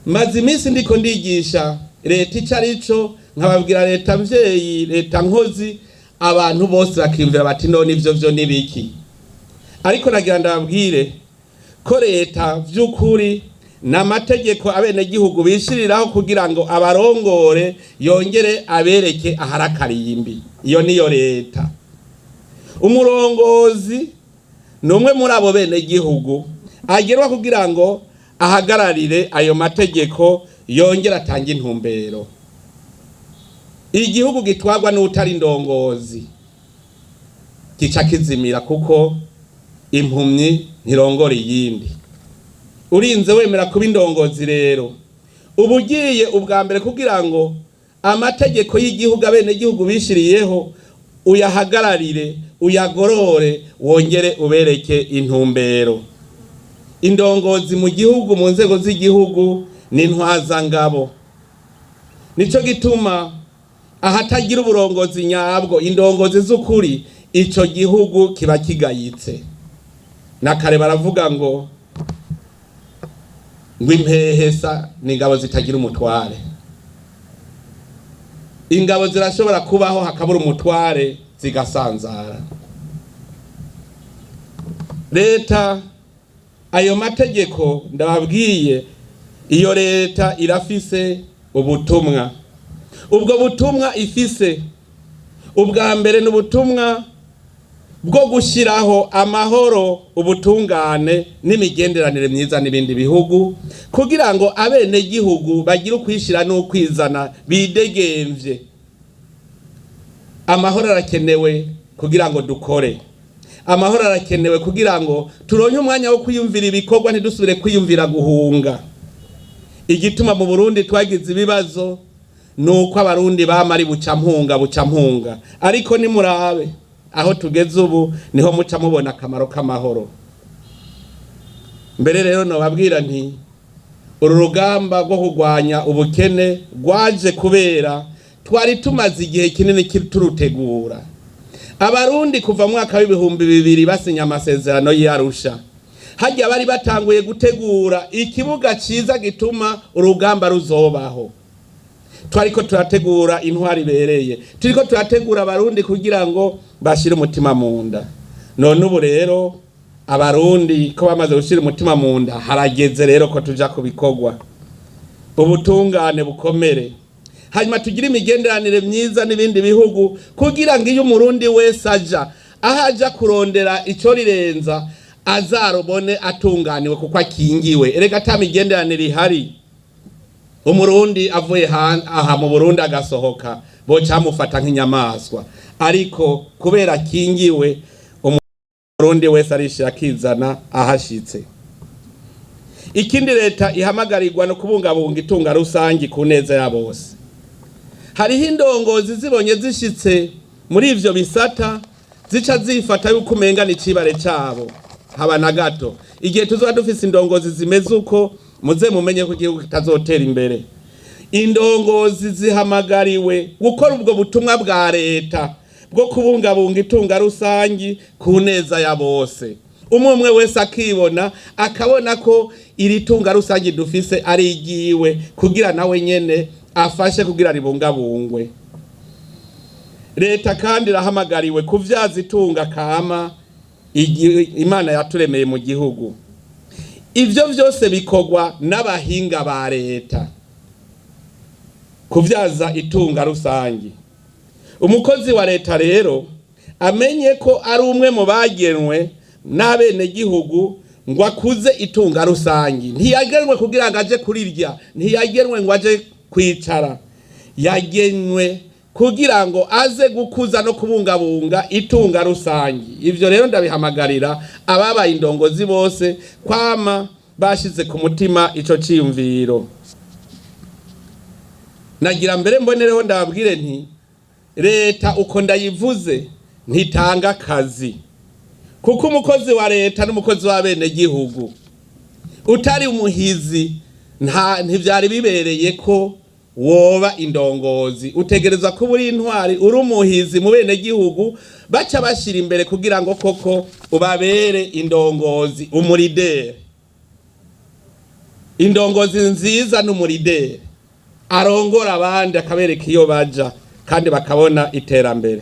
Maze iminsi ndiko ndigisha leta ico arico, nkababwira leta mvyeyi, leta nkozi, abantu bose bakiyumvira bati: "None ivyo vyo nibiki?" Ariko nagira ndababwire ko leta vy'ukuri n'amategeko abenegihugu bishiriraho kugira ngo abarongore, yongere abereke aharakarimbi. Iyo niyo leta. Umurongozi ni umwe muri abo benegihugu agerwa kugira ngo ahagararire ayo mategeko, yongere atange intumbero. Igihugu gitwarwa n'utari indongozi gica kizimira, kuko impumyi ntirongora iyindi. Urinze wemera kuba indongozi rero, uba ugiye ubwa mbere kugira ngo amategeko y'igihugu abenegihugu bishiriyeho uyahagararire, uyagorore, wongere ubereke intumbero. Indongozi mu gihugu, mu nzego z'igihugu, ni intwazangabo. Nico gituma ahatagira uburongozi nyabwo, indongozi z'ukuri, ico gihugu kiba kigayitse. Na kare baravuga ngo impehesa ni ingabo zitagira umutware. Ingabo zirashobora kubaho hakabura umutware, zigasanzara. Leta, ayo mategeko ndababwiye, iyo leta irafise ubutumwa. Ubwo butumwa ifise, ubwa mbere ni ubutumwa bwo gushyiraho amahoro, ubutungane n'imigenderanire myiza n'ibindi bihugu, kugira ngo abenegihugu bagire ukwishira n'ukwizana, bidegemvye. Amahoro arakenewe kugira ngo dukore. Amahoro arakenewe kugira ngo turonke umwanya wo kwiyumvira ibikorwa, ntidusubire kwiyumvira guhunga. Igituma mu Burundi twagize ibibazo ni uko Abarundi bama ari buca mpunga, buca mpunga. Ariko nimurabe aho tugeze ubu, niho muca mubona akamaro k'amahoro. Mbere rero nobabwira nti uru rugamba rwo kurwanya ubukene rwaje kubera twari tumaze igihe kinini turutegura. Abarundi kuva mu mwaka w'2000 basinya amasezerano y'Arusha, hajya bari batanguye gutegura ikibuga ciza gituma urugamba ruzobaho. Twariko turategura intwari ibereye, turiko turategura Abarundi kugira ngo bashire umutima mu nda. None ubu rero Abarundi ko bamaze gushira umutima mu nda, harageze rero ko tuja ku bikorwa. Ubutungane bukomere, hanyuma tugire imigenderanire myiza n'ibindi bihugu, kugira ngo iyo Umurundi wese aja aho aja kurondera ico rirenza, azarubone atunganiwe kuko akingiwe. Erega ata migenderanire ihari, Umurundi avuye aha mu Burundi agasohoka, boca amufata nk'inyamaswa. Ariko kubera akingiwe, Umurundi wese arishira akizana ahashitse. Ikindi leta ihamagarirwa no kubungabunga itunga rusangi ku neza ya bose. Hariho indongozi zibonye zishitse muri ivyo bisata zica zifata yuko umenga ni icibare cabo. Haba na gato. Igihe tuzoba dufise indongozi zimeze uko, muze mumenye ko igihugu kitazotera imbere. Indongozi zihamagariwe gukora ubwo butumwa bwa leta bwo kubungabunga itunga rusangi ku neza ya bose, umwe umwe wese akibona, akabona ko iri tunga rusangi dufise ari igiwe, kugira nawe nyene afashe kugira ribungabungwe. Leta kandi irahamagariwe kuvyaza itunga kama Imana yaturemeye mu gihugu. Ivyo vyose bikorwa n'abahinga ba leta, kuvyaza itunga rusangi. Umukozi wa leta rero amenye ko ari umwe mu bagenwe n'abenegihugu ngo akuze itunga rusangi. Ntiyagenwe kugira ngo aje kurirya, ntiyagenwe ngo aje kwicara, yagenwe kugira ngo aze gukuza no kubungabunga itunga rusangi. Ivyo rero ndabihamagarira ababaye indongozi bose kwama bashize ku mutima ico ciyumviro. Nagira mbere mbonereho ndababwire nti leta uko ndayivuze ntitanga akazi, kuko umukozi wa leta n'umukozi w'abenegihugu. Utari umuhizi nta ntivyari bibereye ko woba indongozi. Utegereza kuba uri intwari, uri umuhizi mu benegihugu, baca bashira imbere kugira ngo koko ubabere indongozi, umurideri. Indongozi nziza n'umu leader arongora abandi, akabereka iyo baja kandi bakabona iterambere.